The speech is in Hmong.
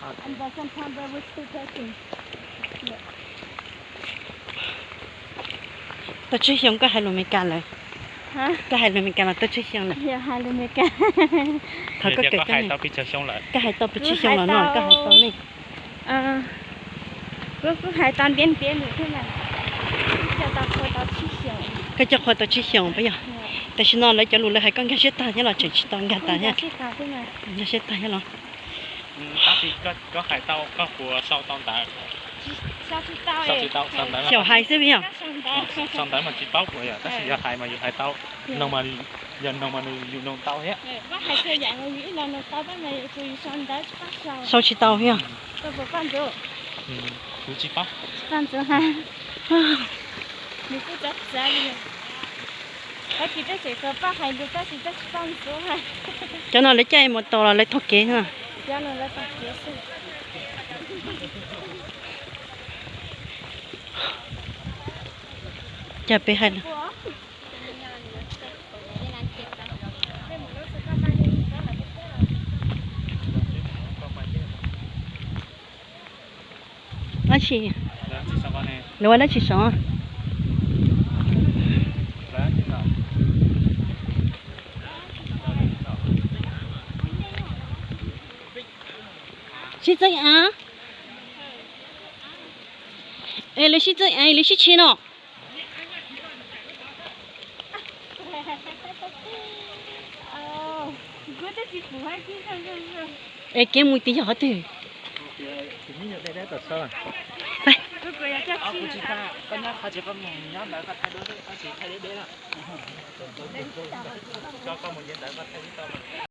Tau tsib xyoo koj hais lus Meskas lawm. Koj hais lus Meskas los tau tsib xyoo lawm. Thov koj kawm koj hais tau pes tsawg xyoo los no koj hais tau ne? Kuv kuv hais tau ntiav ntiav lus thiab mas, koj coj qhua tau tsib xyoos puas yog? Tam sim no lawv cov lus lawv hais koj nkag siab tag thiab los tseem tsis tau nkag tas thiab? Nkag siab tag thiab los? Tab sis koj hais tau, koj puas sau tau ntawv? Xyaum hais xwb puas yog? Sau ntawv mas tsis paub puas yog, tab sis yog hais mas yus hais tau. Noog mas, yog noog mas yus noog tau thiab. Sau tsis tau thiab? Kuv tsis paub. Cov no lawv caij mus tau los lawv taug kev na? Cas peb hais lawm. Dab tsi? Lawv ua dab tsi sov? Sib txeeb av. Es lawv sib txeeb av lawv sib tsheb no. Es kev mus tim yog qhov twg?